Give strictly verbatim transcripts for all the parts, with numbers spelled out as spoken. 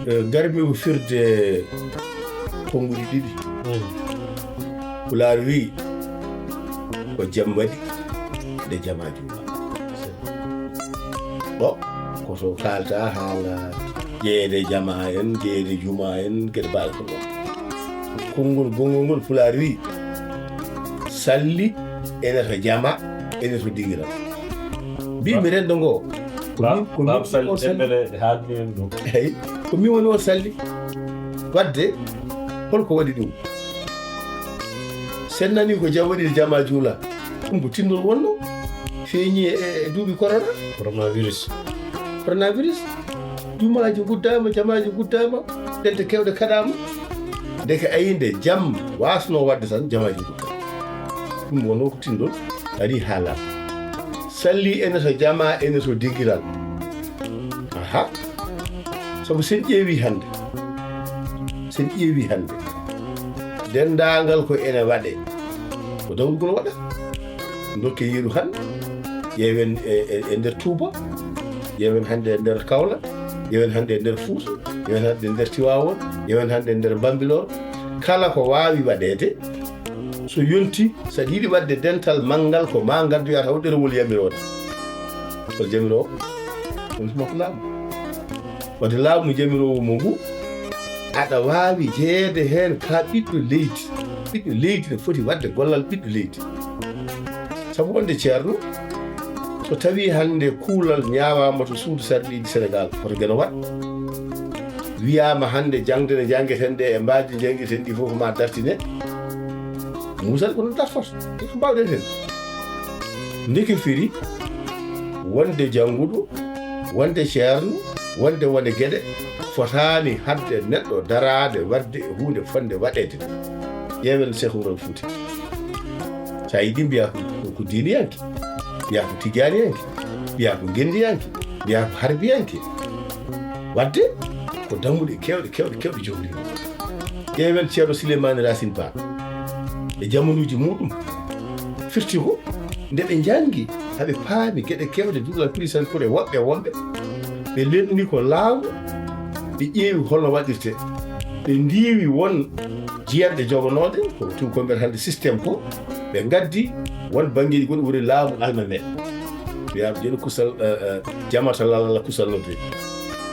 Eh, ngarmi ko firde konnguɗi ɗiɗi. Pulaar wi ko jam waɗi nde jama juula. Bon, ko so kalta haala jeyeede jama en, jeyeede juma en, geɗe mbaɗa ko ɗon. Konngol, konngol ngol Pulaar wi salli ene to jama, ene to dingiral. Mbi mi renndo ngo. Ko min, ko min woni o salli. Eyi, ko min woni o salli. Wadde, holko waɗi ɗum? Sen nani ko jam waɗi jama juula. Ɗum ko tinndol wonno. Feeñi e, e duuɓi corona. Coronavirus. Coronavirus. Jumaaji nguddaama, jamaaji nguddaama. Ɗente kewɗe kaɗaama. Ndeke ayi nde jam wasno wadde tan, jamaaji nguddaama. Ɗum wonno ko tinndol. Ari haala. Salli ene to jama, ene to dingiral. Aha. Sabu sen ƴeewi hannde. Sen ƴeewi hannde. Denndaangal ko ene waɗe. Ko dawrugol waɗa. Dokke yeru hannde. Ƴeewen e, e, e nder Touba. Ƴeewen hannde e nder Kaolack. Ƴeewen hannde e nder Fouta. Ƴeewen hannde e nder Tivaouane. Ƴeewen hannde e nder Bambilor. Kala ko waawi waɗeede. So yonti, saɗa yiɗi waɗde dental manngal, ko ma ngaddoya taw ɗerewol yamiroode. Ko jamiroowo, ɗum ko makko laamu. Wadde laamu jamiroowo mo ngu, aɗa waawi jeyeede heen ka ɓiɗɗo leydi. Ɓiɗɗo leydi ne foti waɗde gollal ɓiɗɗo leydi. Sabu wonde ceerno, so tawii hannde kuulal ñaawaama to suudu sarɗiiji Senegaal, hoto Geno waɗ? Wiyaama hannde jaŋde ne janngeten ɗe e mbaadi janngeten ɗi fof ma dartine. Muusal ko no dartata. Ko mbaawɗen heen. Ndeke firi wonde jannguɗo, wonde ceerno, wonde wone geɗe, fotaani haɗde neɗɗo daraade waɗde e huunde fotnde waɗeede. Ƴeewen Seex Umar Fuuti. So a yiɗi mbiyaa ko, ko diiniyanke, mbiyaa ko tijaaniyanke, mbiyaa ko ngenndiyanke, mbiyaa ko harbiyanke. Wadde ko dammuɗe keewɗe, keewɗe, keewɗe jogori. Ƴeewen Ceerno Sileymaani Raasin Ba e jamanuuji muuɗum. Firti ko nde ɓe njanngi, haa ɓe paami geɗe keewɗe, duɗal pilisan kure woɓɓe, woɓɓe. Ɓe lelni ko laamu, ɓe ƴeewi holno waɗirte. Ɓe ndiiwi won jiyanɗe jogonooɗe, ko tuubakooɓe mbiyata hannde système ko, ɓe ngaddi won banngeeji gonɗi woni laamu almameeɗe. Wiyaama joni kusal, eh, eh, jamata lalla kusal nodde.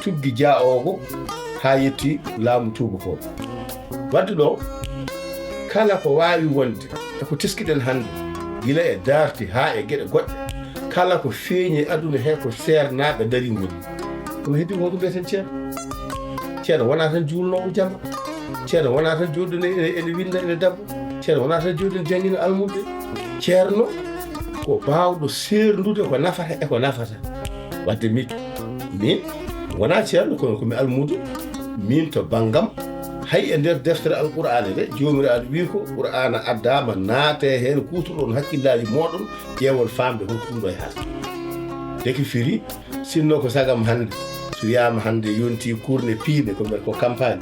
Tuggi jaa ogo haa yetti laamu tuubakooɓe. Wadde ɗo, kala ko waawi wonde e ko teskiɗen hannde, gila e daarti haa e geɗe goɗɗe, kala ko feeñi e aduna he ko seernaaɓe ndarii ngoni. Kono heddi ko ko mbiyeten ceerno. Ceerno wonaa tan juulnoowo jama. Ceerno wonaa tan jooɗi ene, ene, ene winnda, ene dabbo. Ceerno wonaa tan jooɗi ene janngina almuɓɓe. Ceerno ko baawɗo seerndude ko nafata e ko nafata. Wadde min, min wonaa ceerno, kono ko mi almuudo. Min to banngam, hay e nder deftere Alqur'aana nde, Joomiraaɗo wii ko Qur'aana addaama, naatee heen, kuutorɗon hakkillaaji mooɗon, ƴeewon faamde holko ɗum ɗo e haasde. Ndeke firi, sinno ko sagam hannde, so wiyaama hannde yontii kurne piiɗe, ko mbiyata ko campagne,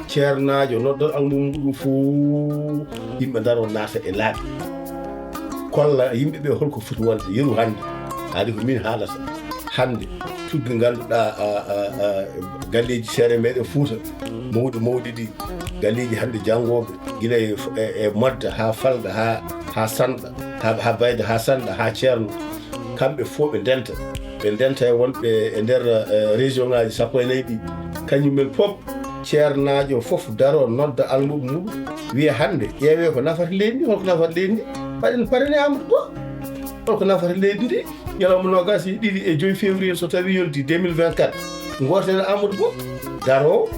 ceernaajo noddat almuudo muɗum fof, yimɓe ndaroo naata e laabi. Kolla yimɓe ɓe holko foti wonde yeru hannde. Haali ko min haalata. Hannde, tuggi ngannduɗaa, a, a, a, galleeji seere meɗen Fuuta, mawɗi, mawɗi ɗi, galleeji hannde janngooɓe, gila e, e, e Modda haa Falɗa, haa, haa Sanɗa, haa, haa Bayda, haa Sanɗa, haa Ceerno. Kamɓe fof ɓe ndenta. Ɓe ndenta e wonɓe e nder, eh, région ŋaaji sappo e nayi ɗi. Kañum en fof, ceernaajo fof daroo, nodda almuɓɓe muɗum, wiya hannde, ƴeewee ko nafata leydi ndi, holko nafata leydi ndi. Mbaɗen parrainé Amadou Ba. Holko nafata leydi ndi? Ñalawma noogaas e ɗiɗi e joy février, so tawii yontii deux mille vingt-quatre, ngooten Amadou Ba, daroo,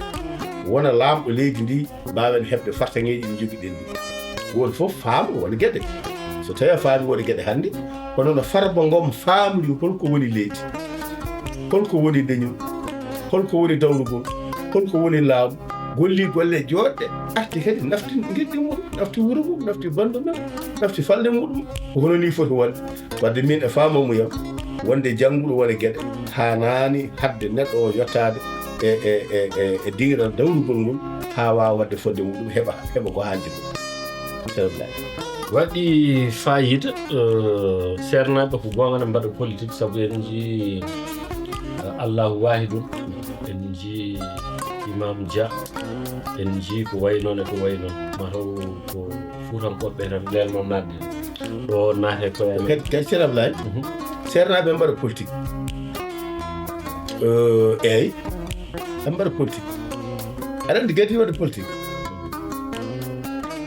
wona laamɗo leydi ndi, mbaawen heɓde fartaŋeeji ɗi njogiɗen ɗi. Gooto fof faama won geɗe. So tawii a faami won geɗe hannde, kono no Farba Ngom faamri holko woni leydi, holko woni leñol, holko woni dawrugol, holko woni laamu, golli golle jooɗɗe, arti kadi nafti ngirdi muɗum, nafti wuro mum, nafti banndum, nafti falde muɗum, ko hono nii foti wonde. Wadde min e faamamuyam, wonde jannguɗo wona geɗe, haanaani haɗde neɗɗo o yottaade e, e, e, e, e dingiral dawrugol ngol, haa waawa waɗde fodde muɗum, heɓa, heɓa ko haandi ko. Ceerno Ibrahima. Waɗi fayida, eh, seernaaɓe ko goonga ne mbaɗa politique, sabu en njii, eh, Allahu waahidun, en njii Imam Dia, en njii ko wayi noon e ko wayi noon. Mataw ko Fuutankooɓe ɓe tan leelno naatde. Ɗo naate koye amen. Kadi, kadi Ceerno Ablaye, Seernaaɓe mbaɗa politique. Euh, eeyi, ɓe mbaɗa politique. Aɗa anndi gadi waɗde politique.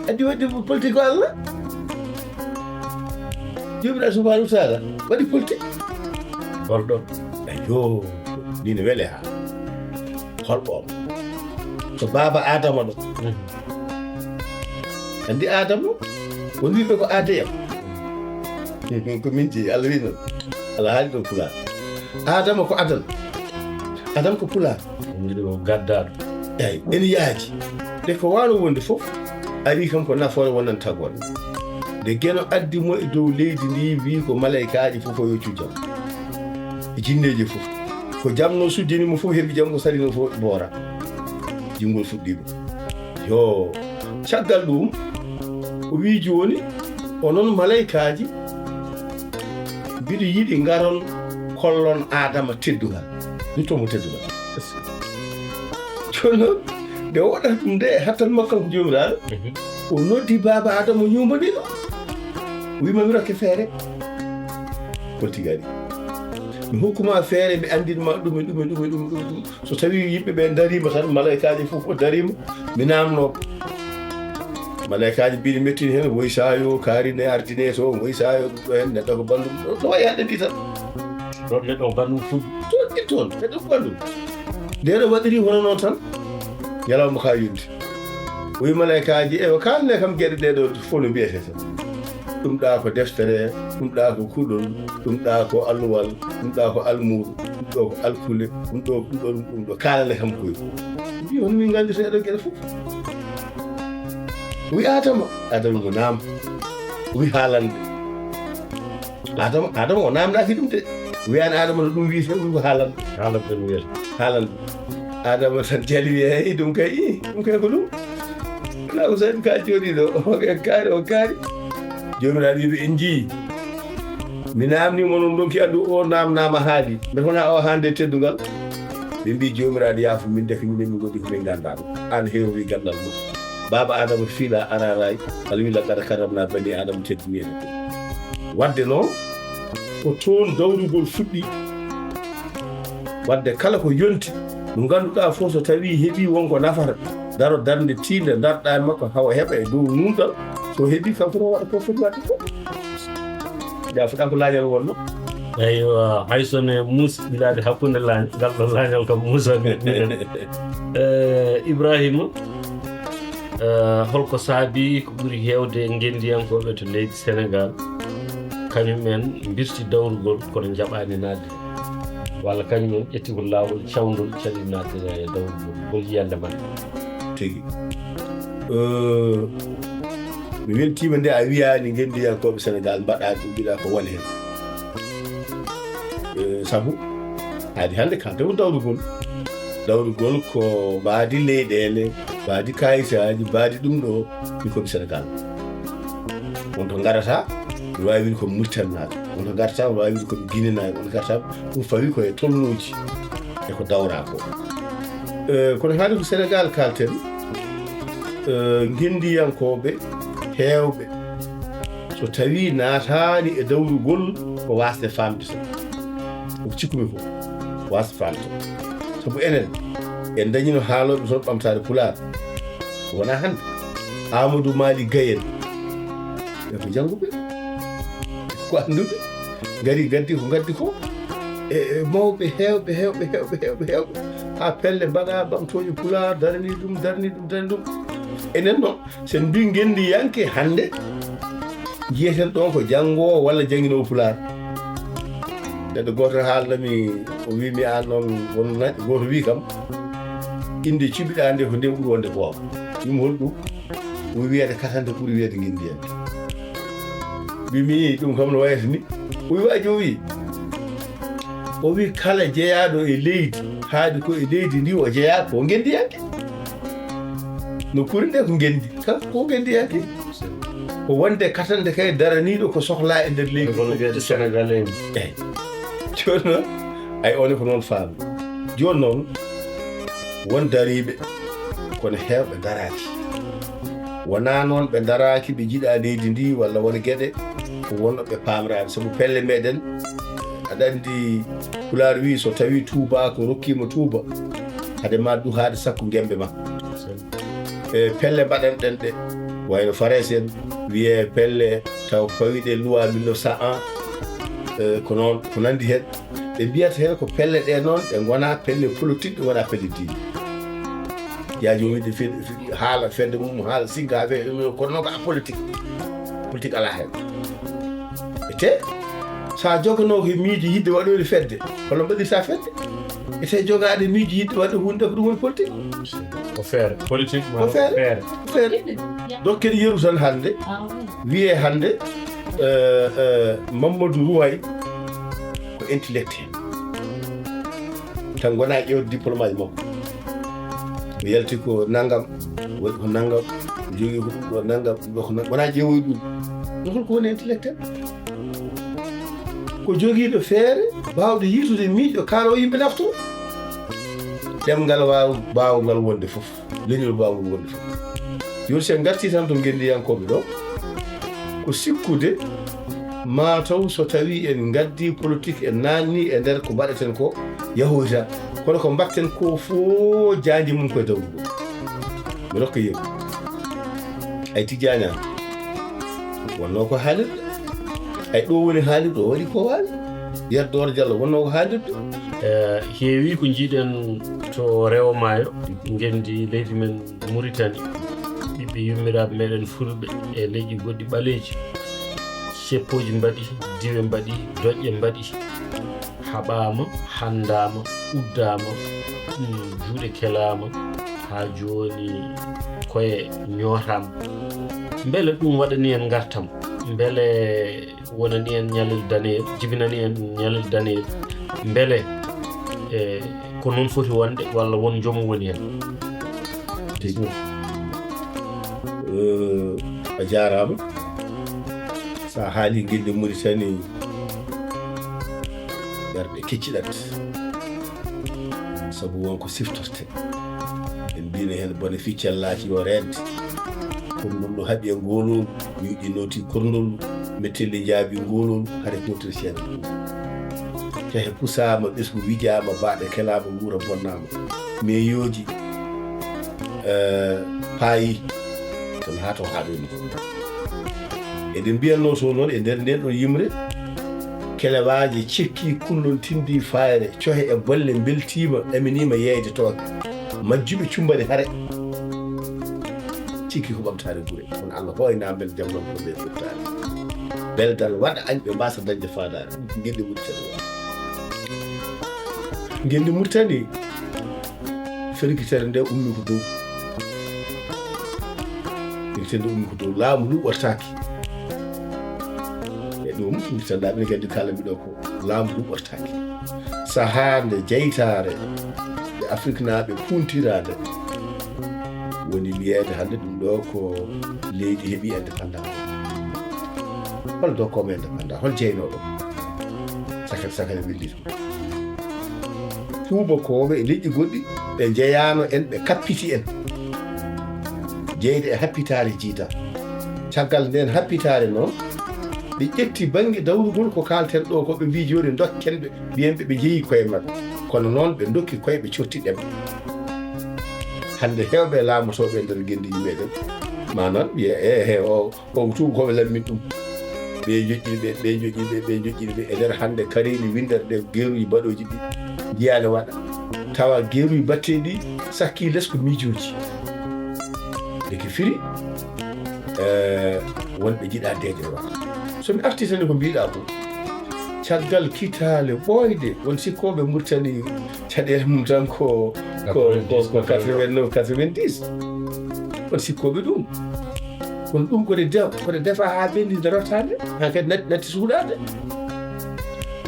Addi waɗde politique ko Allah. Joomiraaɗo subhaanahu wa taala waɗi politique. Holɗo? Ayyo, ni ne wele ha. Holɗo? Ko baaba Adama ɗo. Anndi Adama? Won wiɓe ko A D M. Ko min jeyi, Allah wi noon. Allah haali ɗo Pulaar. Adama ko Adan. Adan ko Pulaar. Wonde ko gaddaɗo. Eyyi, ene yaaji. Nde ko waano wonde fof, ari kam ko nafoore wonande tagore. Nde Geno addi mo e dow leydi ndi, wi ko malaykaaji fof o yo cujjam. E jinneeji fof. Ko jamno sujjini mo fof, heɓi jam, o sali mo fof boora. Jinngol fuɗɗiima. Yo, caggal ɗum, o wi jooni, onon malaykaaji, mbiɗo yiɗi ngaron kollon Adama teddungal. Ndutto mo teddungal. Jooni noon, nde o waɗata ɗum nde, e hattan makko kanko Joomiraaɗo, o noddi baaba Adama, o ñuumanii ɗum. O wi ma mi rokke feere. Hol tigi ari? Mi hokkuma feere, mi anndin ma ɗum e ɗum e ɗum e ɗum e ɗum. So tawii yimɓe ɓe ndariima tan, malaykaaji fof o dariima, mi naamnoo. Malaykaaji mbiɗi mettini heen, woy saayo, kaari ne ardine to, woy saayo, ɗum ɗo heen, neɗɗo ko banndum. Ɗo, ɗo wayi hannde mbi tan. Ɗon neɗɗo ko banndum fuɗɗi. Ɗon ɗi toon, neɗɗo ko banndum. Nde ɗo waɗiri hono noon tan, ñalawma ka yonti. O wi malaykaaji, ewa, kaalne kam geɗe ɗe ɗo fof no mbiyetee tan. Ɗum ɗa ko deftere, ɗum ɗa ko kuɗol, ɗum ɗa ko alluwal, ɗum ɗa ko almuudo, ɗum ɗo ko alkule, ɗum ɗo, ɗum ɗo, ɗum ɗo. Kaalane kam koy. Mbi on min nganndi seeɗa geɗe fof. Wi Adama, Adama mo naam. Wi haalande. Adama, Adama o naamnaaki ɗum de. Wiyaani Adama no ɗum wiyetee, wi ko haalande. Haalande ɗum wiyata. Haalande. Adama tan jali wi, "Hey, ɗum kay, ih, ɗum kay ko ɗum." Ala ko saɗi ka jooɗi ɗo, o kay kaari, o kaari. Joomiraaɗo wi ɓe, "En njii. Mi naamni mo noon, ɗon ki anndu o naamnaama haali. Mbete wonaa o hannde teddungal?" Ɓe mbi, "Joomiraaɗo yaafo min, de ko minen min ngondi ko min nganndaa ɗum. Aan heewi ganndal ma. Baaba Adama fiila araraay, Allah wi, 'Laqad karramnaa banii Aadama, teddini en.'" Wadde noon, ko toon dawrugol fuɗɗi. Wadde kala ko yonti, mo ngannduɗaa fof so tawii heɓii won ko nafata, daro darnde tiinde, ndarɗaa e makko hawa heɓa e dow nunɗal, so heɓii kanko no waɗa ko foti waɗde ko. Nde a fuɗɗa ko laañal wonno. Eywa, hay so ne muus ɓilaade hakkunde laañ-, ngal ɗo laañal kam muusani. Eh, Ibrahima, eh, holko saabi ko ɓuri heewde ngenndiyankooɓe to leydi Senegaal, kañum en mbirti dawrugol kono njaɓaani naatde? Walla kañum en ƴetti ko laawol cawndol caɗi naatde e dawrugol? Hol yiyannde maɓɓe? Tigi. Eh, mi weltiima nde a wiyaani ngenndiyankooɓe Senegaal mbaɗaani ɗum, mbiɗa ko won heen. Eh, sabu haadi hannde kaalten ko dawrugol. Dawrugol ko mbaadi leyɗeele, mbaadi kayitaaji, mbaadi ɗum ɗo, min ko mi Senegaal. Won to ngarata, mi waawi wiide ko mi Muritaninaajo. Won to ngarata, mi waawi wiide ko mi Ginenaajo. Won ngarata, ɗum fawi ko e tolnooji e ko dawraa ko. Eh, kono haade ko Senegaal kaalten, eh, ngenndiyankooɓe heewɓe, so tawii naataani e dawrugol, ko waasde faamde tan. Ko cikkumi ko, waasde faamde tan. Sabu enen, en ndañino haalooɓe toon ɓamtaade Pulaar. Wonaa hannde. Amadou Mali Gaye en. Ɓe ko jannguɓe. Ko annduɓe. Ngari ngaddi ko ngaddi ko. E, e mawɓe heewɓe, heewɓe, heewɓe, heewɓe, heewɓe. Haa pelle mbaɗaa, ɓamtooje Pulaar, daranii ɗum, daranii ɗum, daranii ɗum. Enen noon, so en mbii ngenndiyanke hannde, njiyeten ɗoon ko janngoowo walla jannginoowo Pulaar. Neɗɗo gooto haalnami, o wii mi, "Aan noon, won na-, gooto wii kam, innde cuɓiɗaa nde ko nde ɓuri wonde goonga." Ɗum hol ɗum? O wii, "Wiyeede katante ɓuri wiyeede ngenndiyanke." Mbii mi, "Ɗum kam no wayata ni." O wii, "Waaji o wii." O wii, "Kala jeyaaɗo e leydi, haadi ko e leydi ndi o jeyaa ko ngenndiyanke." No kuri nde ko ngenndi, kanko ko ngenndiyanke. Ko wonde katande kay daraniiɗo ko sohlaa e nder leydi. Kono wiyeede Sénégalais. Eyi. Jooni noon, ay, on ko noon faami. Jooni noon, Won dariiɓe, kono heewɓe daraaki. Wonaa noon ɓe daraaki, ɓe njiɗaa leydi ndi walla won geɗe, ko wonno ɓe paamraani. Sabu pelle meɗen, aɗa anndi, Pulaar wii, so tawii tuubaako rokkiima tuuba, hade ma duhaade sakko gembe ma. E pelle mbaɗanɗen ɗe, wayno Farayse en, wiyee pelle taw pawiɗe loi mille neuf cent un, e ko noon, ko nanndi heen. Ɓe mbiyata heen ko pelle ɗe noon, ɗe ngonaa pelle politique, ɗe ngonaa pelle diine. Yaa jooni ɗe fe-, fe-, haala fedde mum, haala sinkaaɓe, kono noon ko a politique. Politique alaa heen. E te, so a joganoo ko miijo yiɗde waɗoyde fedde, hono mbaɗirta fedde? E te jogaade miijo yiɗde waɗde huunde ko ɗum woni politique? Ko feere. Politique ma Ko feere. Feere. Ko feere. Donc, kadi yeru tan hannde, wiyee hannde, eh, eh, Mamadou Rouaye ko intellectuel. Tan ngonaa ƴeewde diplôme aji makko. O yalti ko nanngam, waɗi ko nanngam, o jogii ko ɗum ɗo nanngam, ɗum ɗo ko nanngam. Wonaa ƴeewoy ɗum. Ɗum holko woni intellectuel? Ko jogiiɗo feere, baawɗo yiitude miijo, kaalo yimɓe naftoo. Ɗemngal waaw-, baawngal wonde fof. Leñol baawol wonde fof. Jooni, si en ngartii tan to ngenndiyankooɓe ɗo, ko sikkude, maa taw so tawii en ngaddii politique, en naatnii e nder ko mbaɗeten ko, yahoyta. Kono ko mbaɗten ko fof, jaandi mum koye dawrugol. Mi rokka yeru. Ay, Tijjaani Aan, wonnoo ko haalirde. Ay, ɗo woni haalirde, o waɗi ko waawi. Yer Dooro Jallo, wonnoo ko haalirde. Eh, heewi ko njiiɗen to rewo maayo, ngenndi leydi men Muritani. Ɓiɓɓe yummiraaɓe meɗen Fulɓe e leƴƴi goɗɗi ɓaleeji. Seppooji mbaɗi, diwe mbaɗi, doƴƴe mbaɗi. Haɓaama, hanndaama, uddaama, mm, juuɗe kelaama, haa jooni koye ñootaama. Mbele ɗum waɗani en ngartam? Mbele wonani en ñalel daneyel, jibinani en ñalel daneyel? Mbele, e, ko noon foti wonde, walla won joom woni heen? Bismillah. Eh, a jaaraama. So a haalii ngenndi Muritani, ɓerɗe kecciɗat. Sabu won ko siftorte. En mbiino heen bone ficcel laati yo reende. Korndollu haɓi e ngoolol, ñuuƴi nooti korndollu, mettelli njaabi ngoolol, hare gootel seeɗa. Cehe pusaama, ɓesngu wijaama, baaɗe kelaama, nguura bonnaama. Meeyooji, eh, paayi, kono haa to haaɗoyno. Eɗen mbiyatnoo to noon e nder ndeen ɗoon yimre, kelewaaje cekkii, kullontindii fayre, cohe e bolle mbeltiima, ɗaminiima yeeyde toon. Majjuɓe cumbani hare. Cikki ko ɓamtaare gure. Kono Allah hooyna mbel jam non ko ɓe ɓurtaare. Beldal waɗa añ ɓe mbaasa dañde faandaare. Ngenndi Muritani o. Ngenndi Muritani, fergitere nde ummi ko dow. Fergitere nde ummi ko dow. Laamu ndu ɓortaaki. E ɗum, Muritanaaɓe ne nganndi kaalanmi ɗo ko laamu ndu ɓortaaki. Sahaa nde jeytaare nde Afriknaaɓe puuntiraa nde, woni wiyeede hannde ɗum ɗo ko leydi heɓi indépendance. Hol dokkoowo indépendance? Hol jeynooɗo? Sakkat, sakkat e wellitu. Tuubakooɓe e leƴƴi goɗɗi, ɓe njeyaano en, ɓe kappiti en. Jeyde e happitaare jiida. Caggal ndeen happitaare noon, ɓe ƴetti bannge dawrugol ko kaalten ɗo ko, ɓe mbii jooni ndokken ɓe, mbiyen ɓe ɓe njeyi koye maɓɓe. Kono noon ɓe ndokki koye ɓe cotti ɗemɗe. Hannde heewɓe laamotooɓe e nder ngenndiiji meɗen, ma noon ɓiye, e, he, o, O tuubakooɓe lammin ɗum. Ɓe njoƴƴini ɓe, ɓe njoƴƴini ɓe, ɓe njoƴƴini ɓe. E nder hannde kareeli winndere ɗe, geeruuji baɗooji ɗi njiyaa ne waɗa. Tawa geeruuji batteeɗi ɗi sakkii les ko miijooji. Ndeke firi, eh, wonɓe njiɗaa deeƴe waɗa. So mi artii tan e ko mbiiɗaa ko, caggal kitaale ɓooyde, won sikkooɓe Muritani caɗeele mum tan ko, ko, ko, ko quatre-vingt-neuf, quatre-vingt-dix. Won sikkooɓe ɗum. Kono ɗum ko nde de-, ko nde defaa haa ɓenndi nde rottaade, haa kadi nat-, natti suuɗaade.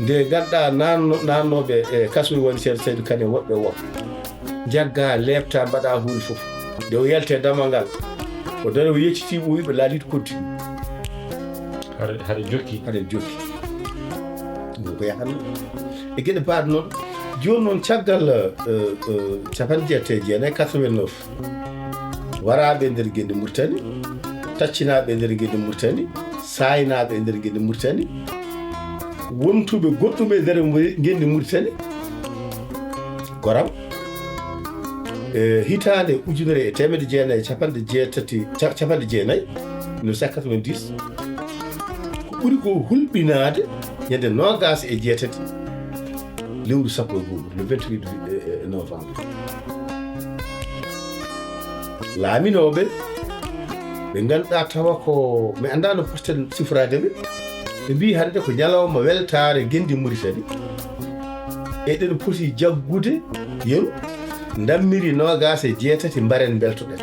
Nde ngannduɗaa naanno-, naannooɓe e kaso woni Ceerno Saydu Kan e woɓɓe woɓɓe. Njaggaa, leeptaa, mbaɗaa huunde fof. Nde o yalti e damal ngal, o darii, o yeccitii ɓe, o wii ɓe laaliiɗo kotti ɗum. Hare, hare jokki. Hare jokki. Ɗum ko yahatnoo. E geɗe baaɗe noon, Jooni noon, caggal, eh, eh, capanɗe jeetati e jeenayi, quatre-vingt-neuf, waraaɓe e nder Ngenndi Muritani, taccinaaɓe e nder Ngenndi Muritani, saaynaaɓe e nder Ngenndi Muritani, wontuɓe goɗɗum e nder Muri-, Ngenndi Muritani, goram, e hitaande ujunere e teemedde jeenayi e capanɗe jeetati, ca-, capanɗe jeenayi, mille neuf cent quatre-vingt-dix, ko ɓuri ko hulɓinaade ñande noogaas e jeetati lewru sappo e go'o, le vingt-huit novembre. Laaminooɓe ɓe ngannduɗaa tawa ko, mi anndaa no potten sifraade ɓe, ɓe mbii hannde ko ñalawma weltaare Ngenndi Muritani. Eɗen poti jaggude yeru, ndammiri noogaas e jeetati, mbaren mbeltoɗen.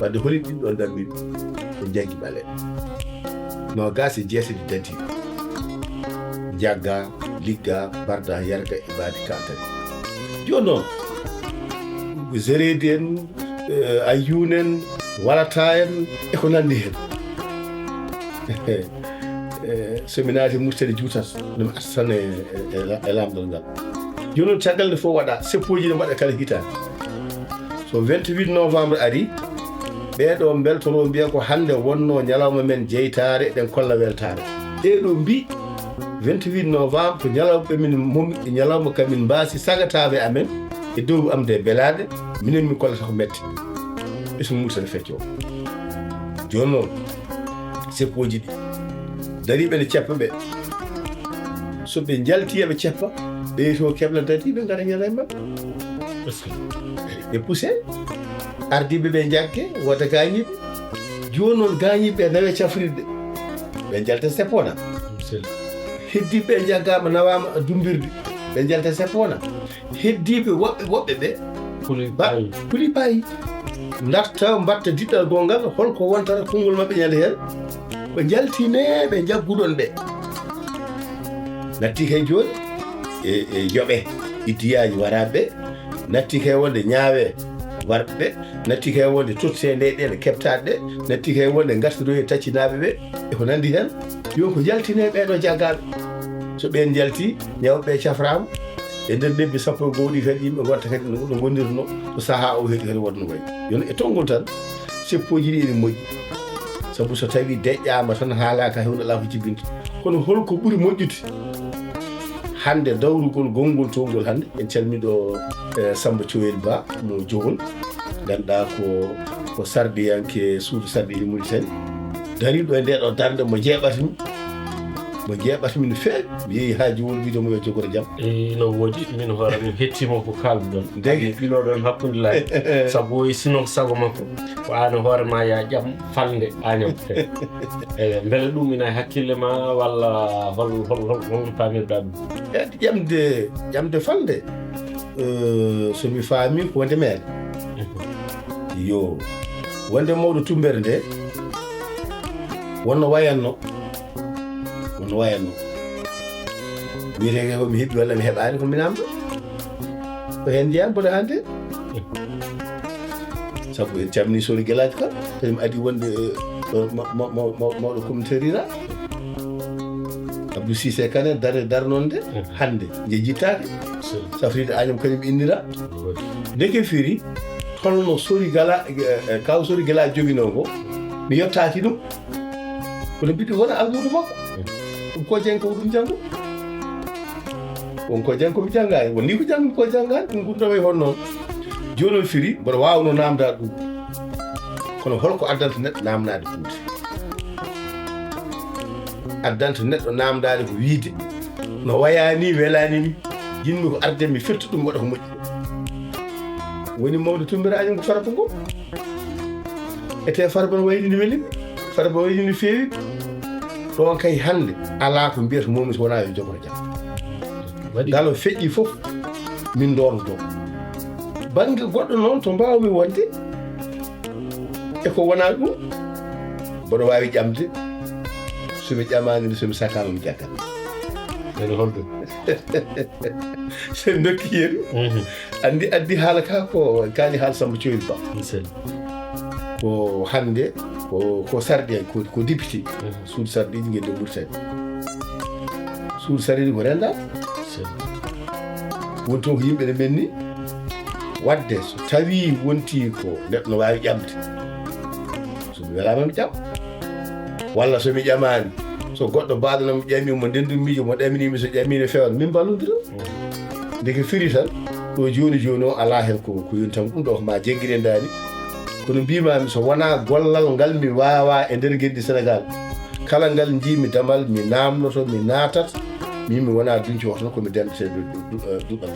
Wadde holi ɗin ɗon ndammiri? Ɓe njaggi ɓaleeɓe. Noogaas e jeetati dadi. Njagga, ligga, barda, yarga, ibaadi, kaltani. Jooni noon, Zereedi en, eh, Ayyuun en, Walata en, e ko nanndi heen. Eh, so mi naati Mauritanie juutat, no mi artan e, e, e la-, e laamɗal ngal. Jooni noon, caggal nde fof waɗa, seppooji ne mbaɗa kala hitaande. So vingt-huit novembre ari, ɓee ɗoo mbeltoroo mbiya ko hannde wonnoo ñalawma men jeytaare, eɗen kolla weltaare. Ɓee ɗoo mbii, vingt-huit novembre ko ñalawma min, mom-, ñalawma ka min mbaasi sagataaɓe amen e dow am nde belaade, minen min kollata ko metti. Ɓesngu Mauritanie feccoo. Jooni noon, seppooji ɗi, dariiɓe ne ceppa ɓe. So ɓe njaltii, eɓe ceppa, ɓeyto kebla dadiiɓe, ngara ñala e maɓɓe. Ɓe puse, ardiiɓe ɓe njagge, wota gaañiiɓe. Jooni noon, gaañiiɓe ɓe nawe cafrirɗe, ɓe njalta seppo na. Sel. Heddiiɓe ɓe njaggaama, nawaama dummbirde, ɓe njalta seppo na. Heddiiɓe woɓɓe, woɓɓe ɓe, kuli ba-, payi. Kuli payi. Ndarta, mbatta diɗɗal gonngal, holko wontata konngol maɓɓe ñande heen? Ɓe njaltine, ɓe njagguɗon ɓe. Natti kay jooni e, e yoɓe iddiyaaji waraaɓe, natti kay wonde ñaawe warɓe, natti kay wonde tottee nde ɗen keɓtaaɗe ɗe, natti kay wonde ngartiroye taccinaaɓe ɓe, e ko nanndi heen. Yo ko njaltine ɓee ɗoo jaggaaɓe. So ɓeen njalti, ñawɓe ɓe cafraama, e nder lebbi sappo e go'o ɗi kadi yimɓe ngonta kadi no, no ngonirno, so sahaa o heedi kadi wonno wayi. Yo e tonngol tan, seppooji ɗi ene moƴƴi. Sabu so tawii deƴƴaama tan, haalaaka, heewna alaa ko jibinta. Kono holko ɓuri moƴƴude? Hannde dawrugol gonngol towngol hannde, en calmii ɗo, eh, Samba Coyel Ba mo Jowol, ngannduɗaa ko, ko sarɗiyanke suudu sarɗiiji Mauritanie, dariiɗo e ndee ɗoo darnde mo jeeɓatmi, mo jeeɓatmi no feewi. Mi yehi haa Jowol, wiide mo yo jogoro jam. Eey, no woodi, min hoore min hettiima ko kaalduɗon. Ndeke. Adi ɗino ɗon hakkunde laabi. Sabu o sinno ko sago makko, ko aan e hoore ma ya ƴam falnde Agnam. Eey, mbele ɗum ina e hakkille ma, walla hol, hol, hol, hol paamirɗaa ɗum? E ƴamde, ƴamde falnde, eh, so mi faami ko wonde meere. Yo, wonde mawɗo tummbere nde, wonno wayanno, wonno wayanno. Wiyetee ko mi heɓi walla mi heɓaani, ko mi naamɗo. Ko heen njeyaa, mboɗo hannde. Sabu en calminii Sori Gelaajo Kan, kañum adii wonde, eh, ɗo ma-, ma-, ma-, ma-, mawɗo communauté rurale. Abdou Cissé Kane dare, darnonde, mhm, hannde, nde jittaaki. Sori. Safriiɗo Agnam kañum innira. Woodi. Ndeke firi, holno Sori Gala, eh, eh, kaw Sori Gala joginoo ngo, mi yottaaki ɗum. Kono mbiɗo wona almuudo makko. Ɗum ko janngo, ko ɗum janngo. Won ko janngo mi janngaani. Won ni ko janngo ko janngaani. Ɗum ko tawi hon noon. Jooni o firi, mboɗo waawno naamndaade ɗum. Kono holko addanta neɗɗo naamnaade Fuuta? Addanta neɗɗo naamndaade ko wiyde, no wayaani, welaani mi. Jiɗmi ko arde mi firta ɗum, waɗa ko moƴƴi. Woni mawɗo tummbere Agnam ko Farba Ngom. Ete Farba no wayri no weli, Farba wayri no feewi. Ɗon kay hannde alaa ko mbiyata momi so wonaa yo jogoro jam. Waɗi. Ngalo feƴƴi fof, min ndordo. Bannge goɗɗo noon to mbaawmi wonde, e ko wonaa ɗum, mboɗo waawi ƴamde, so mi ƴamaani, so mi sakaama, mi jaggat. Ene holɗum? So mi ndokki yeru, mhm, anndi addi haala ka ko kaali haala Samba Coyel Ba. Sel. Ko hannde, ko, ko sarɗi en, ko, ko député. Mhm. Suudu sarɗiiji ngenndi Mauritanie. Suudu sarɗiiji ko renndaaɗo. Sel. Woni toon ko yimɓe ne menni. Waɗde so tawii wontii ko neɗɗo no waawi ƴamde, so mi welaama mi ƴam, walla so mi ƴamaani, so goɗɗo baaɗo no mi ƴami mo, ndenndu miijo mo ɗaminii mi, so ƴamii no feewan, min mballondira. Ndeke firi tan ɗo jooni jooni o alaa heen ko ko yoni tan, ɗum ɗo ko ma jeggirendaani. Kono mbiimaami so wonaa gollal ngal mi waawaa e nder ngenndi Senegaal, kala ngal njiimi damal mi naamnoto, mi naatat. Min mi wonaa duñco tan, ko mi denɗete du- du- eh, duɗal.